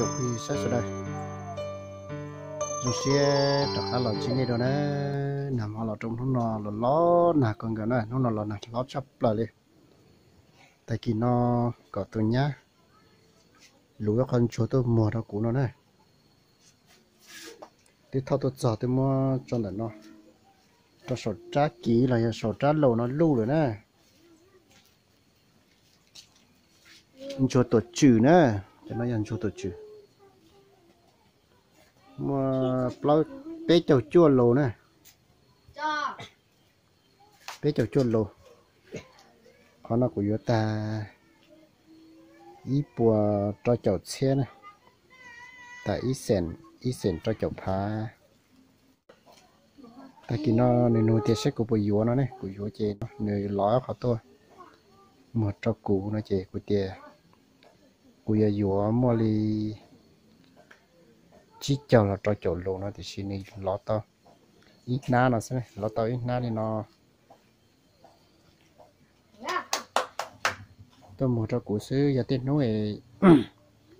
Saib sawv daws, zoo siab rov qab los ntsib nej dua na. Nag hmo los rau hnub no los los nag kawg nkaus na, hnub no los nag hlob tshaj plaws li. Tag kis no kom tus nyab luv ib qho ntsuag tuaj muag rau kuv no na. Twb thauj tuaj txog twb muab tso ntawm no, rau saum rab kiv los yog saum rab laus no luj lawm na. Ntsuag tuam tswm na, cov no yog ntsuag tuam tswm. Muaj plaub, peb caug cuaj lus na. Peb caug cuaj lus. Qhov no kuv yuav tag ib puas rau caum txhiab na, tag ib xees, ib xees rau caum phav. Tag kis no nws nug tias saib kuv puas yuav no ne, kuv yuav ces nws lov qhov tuaj muag rau kuv no ces kuv tias kuv yuav yuav muaj li tsib caug los rau caum lus no, tiam sis nws lov tau ib hnab no xwb, lov tau ib hnab li no. Tuaj muag rau kuv xwb, yog tej hnub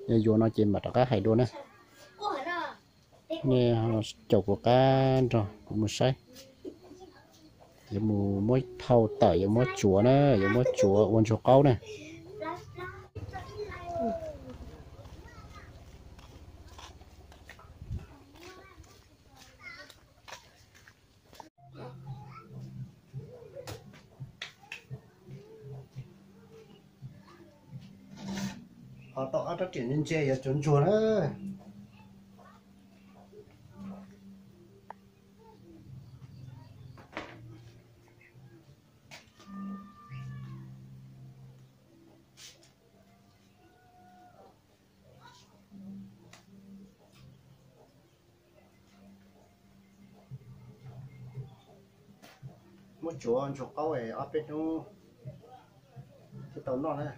yog yuav no ces mam rov qab hais dua na. Nej caum kuv qab nrog kuv mus saib. Yuav mus muab thau tawm, yuav muab tsuav na, yuav muab tsuav ua ntsuag qaub na. Ho tau ob rab riam ntse ntse yuav tsuav ntsuag na. Muab tsuav ntsuag qaub es ob peb hnub thiaj tau noj na.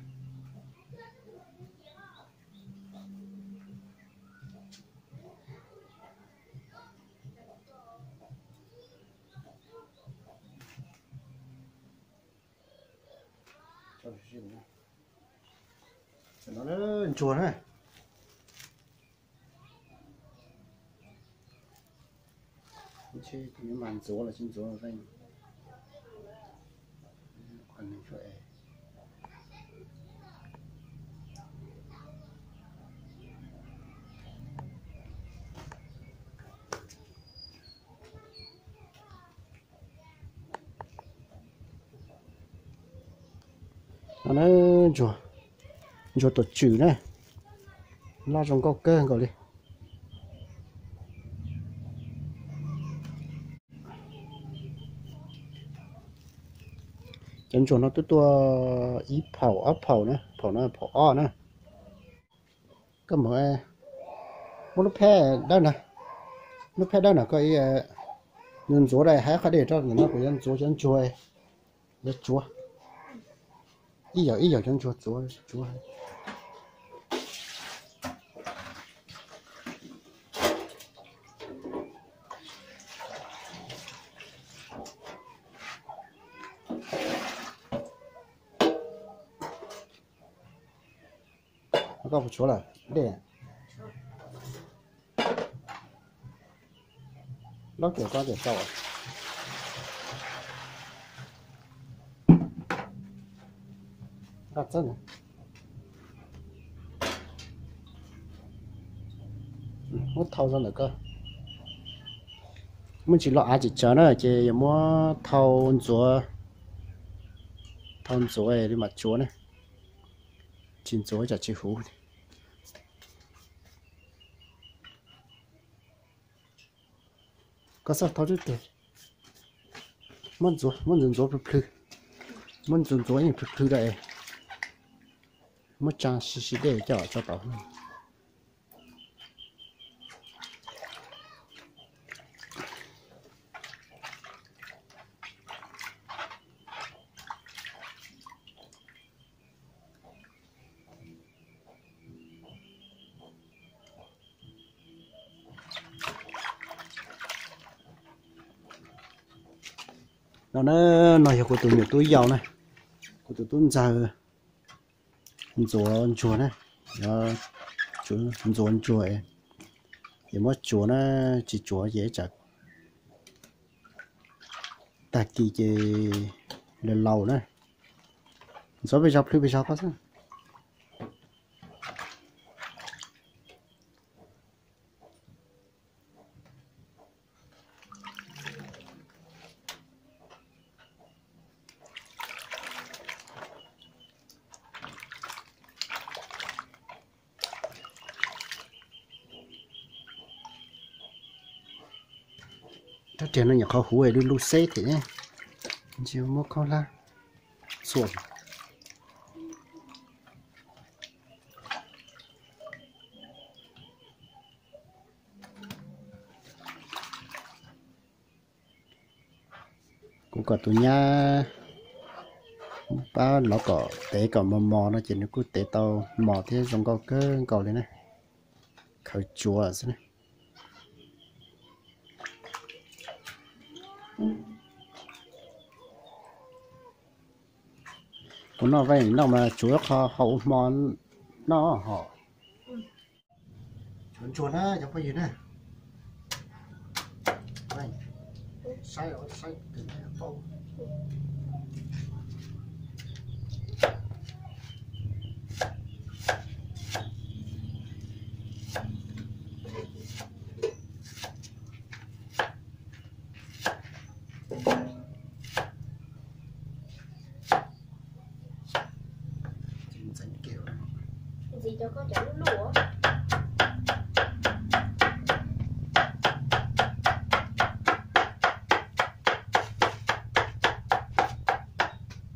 Ntsuag na. Mas ntxuav los tsis ntxuav, no na, ntsuag, ntsuag tuam tswm na, loj zoo nkauj kawg nkaus li. Cov ntsuag no twb tuaj ib phaum ob phaum na, phaum no phaum ob na. Koj mus muab lub phab dawb na, lub phab dawb na koj ntxuav ntxuav da, hais qhov dej rau ntawm no kuv yuav ntxuav cov ntsuag, yuav tsuav ib yaum ib yaum cov ntsuag tsuav tsuav. Koj puas tsuav lawm dej? Lab kiag koj tias tau. Koj txawb na. Muab thau rau ntawm koj. Muab tsis loj av tsis tsawv na ces yuav muab thau ntxuav, thau ntxuav li mam tsuav na. Tsis ntxuav tsam tsis huv. Koj xav thau twb tiag. Muab ntxuav, muab ntxuav ntxuav plhws plhws, muab ntxuav ntxuav yeej plhws plhws da es muab tsa sib sib dej coj tso tau. No na, no yog kuv tus nyuam tub yau na, kuv tus tub ntxawg ntxuav ntsuag na, yog Ntxuav ntsuag, ces muab tsuav na, tsis tsuav ces tsam tag kis ces laus laus na. Ntxuav pes zog plhws pes zog koj xwb. Rab riam no nyuam qhuav huv lub lub xeb thiab, ntsis muab khaub hlab txuam. Kuv kom tus nyab pab lov kom tev kom mos mos no ces nws kuj tev tau mos thiab zoo nkauj kawg nkaus li na. Khaws tsuav xwb na. Kuv noj vaij noj mas tsuav qho hau hmo noj hos. Tsuav ntsuag na cov phooj ywg na. Saib saib paub.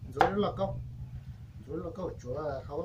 Ntxuav lub lauj kaub, ntxuav lub lauj kaub tsuav hau.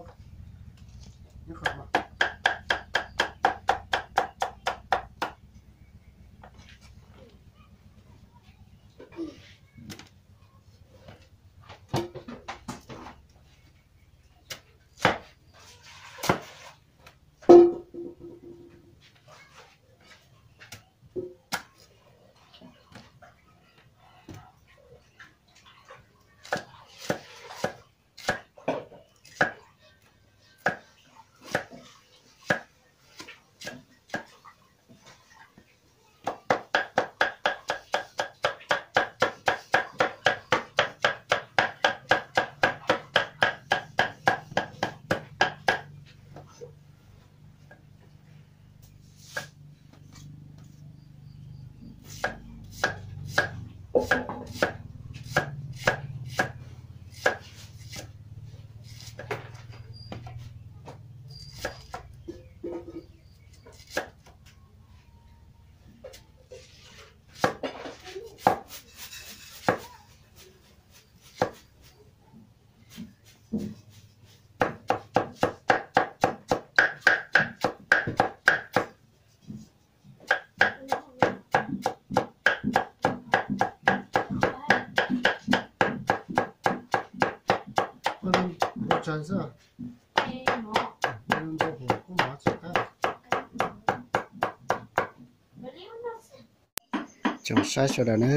Tsoom saib sawv daws na,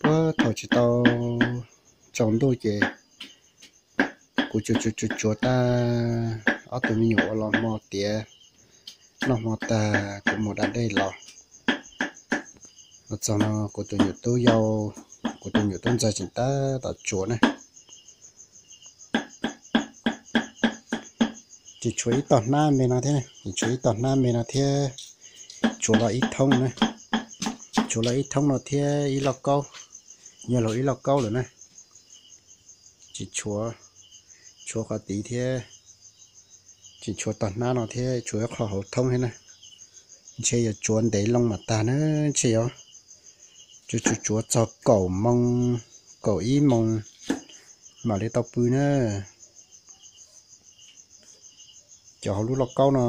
puag thaum tsis tau tsaus ntuj ces kuv tsuav tsuav tsuav tsuav tag, ob tug me nyuam ua los hmo tiav, noj hmo tag kuv mus da dej los. Los txog no kuv tus nyuam tub yau, kuv tus nyuam tub ntxawg tseem tab tom tsuav na. Tseem tshuav ib tog hnab me no thiab, tseem tshuav ib tog hnab me no thiab, tsuav los ib thoob na. Tsuav los ib thoob no thiab ib lauj kaub, yog los ib lauj kaub lawm na. Tseem tshuav, tshuav qhov tid thiab, tseem tshuav tog hnab no thiab tshuav ib qho hauv thoob thiab na. Ntshe yuav tsuav ntev loo mam tag na, ntshe yuav tsuav tsuav tsuav txog kaum moos, kaum ib moos mam li tau pw na. Cov hauv lub lauj kaub no,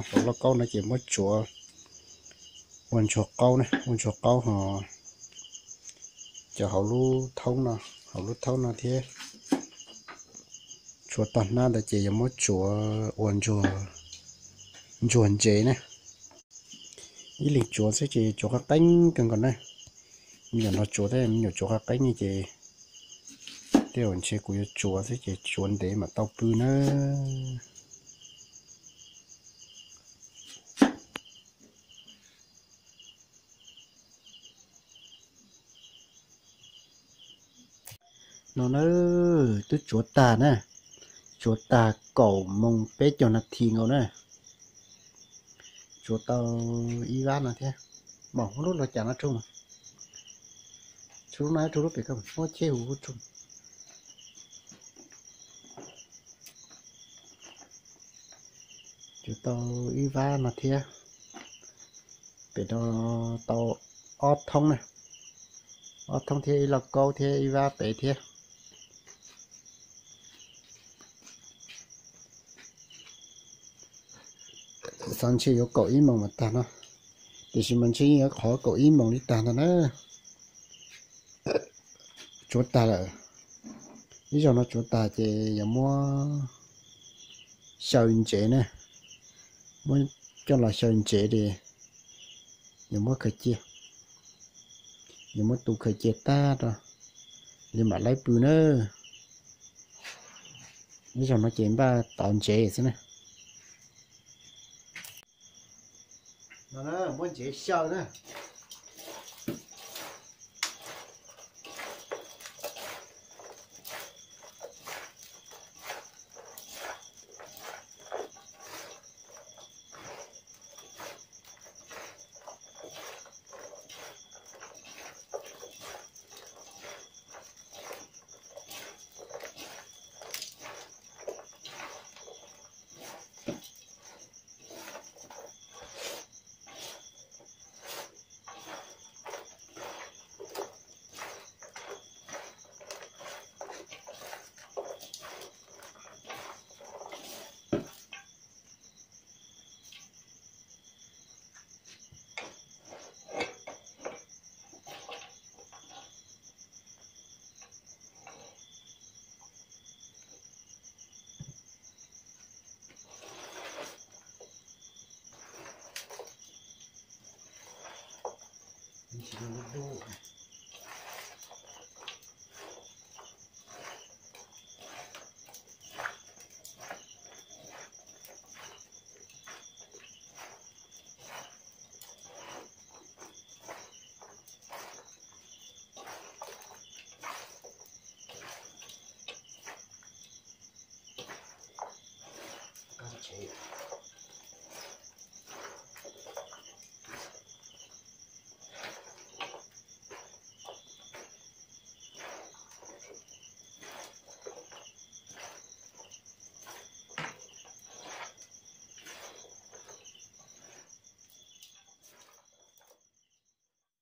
hauv lauj kaub no ces muab tsuav ua ntsuag qaub na, ua ntsuag qaub ho. Cov hauv lub thoob no, hauv lub thoob no thiab, tshuav tog hnab ntawd ces yuav muab tsuav ua ntsuag, ntsuag ntsev na. Ib leeg tsuav xwb ces tsuav qab qeeb kawg nkaus na. Me nyuam no tsuav thiab, me nyuam tsuav qab qeeb ces tej zaum ntshe kuv yuav tsuav xwb ces tsuav ntev mam tau pw na. No na, twb tsuav tag na, tsuav tag kaum moos peb caug nas this nkaus na. Tsuav tau ib vab no thiab. Mam muab lub los cas no rub, rub lub no, rub lub pem ko, muab cheb huv rub. Tsuav tau ib vab no thiab. Pem no tau ob thoob na, ob thoob thiab ib lauj kaub thiab ib vab pem thiab. Xav ntshe yuav kaum ib moos mas tag no, tiam sis mas ntshe yeej yuav qhov kaum ib moos li tag ntag na. Tsuav tag lawm, ib zaug no tsuav tag ces yuav muab xyaw ntsev na, muab coj los xyaw ntsev es yuav muab khaws cia, yuav muab tu khaws cia tag rau li mam laib pw na. Ib zaug no ces npaj tov ntsev xwb na. No muab ntsev xyaw na.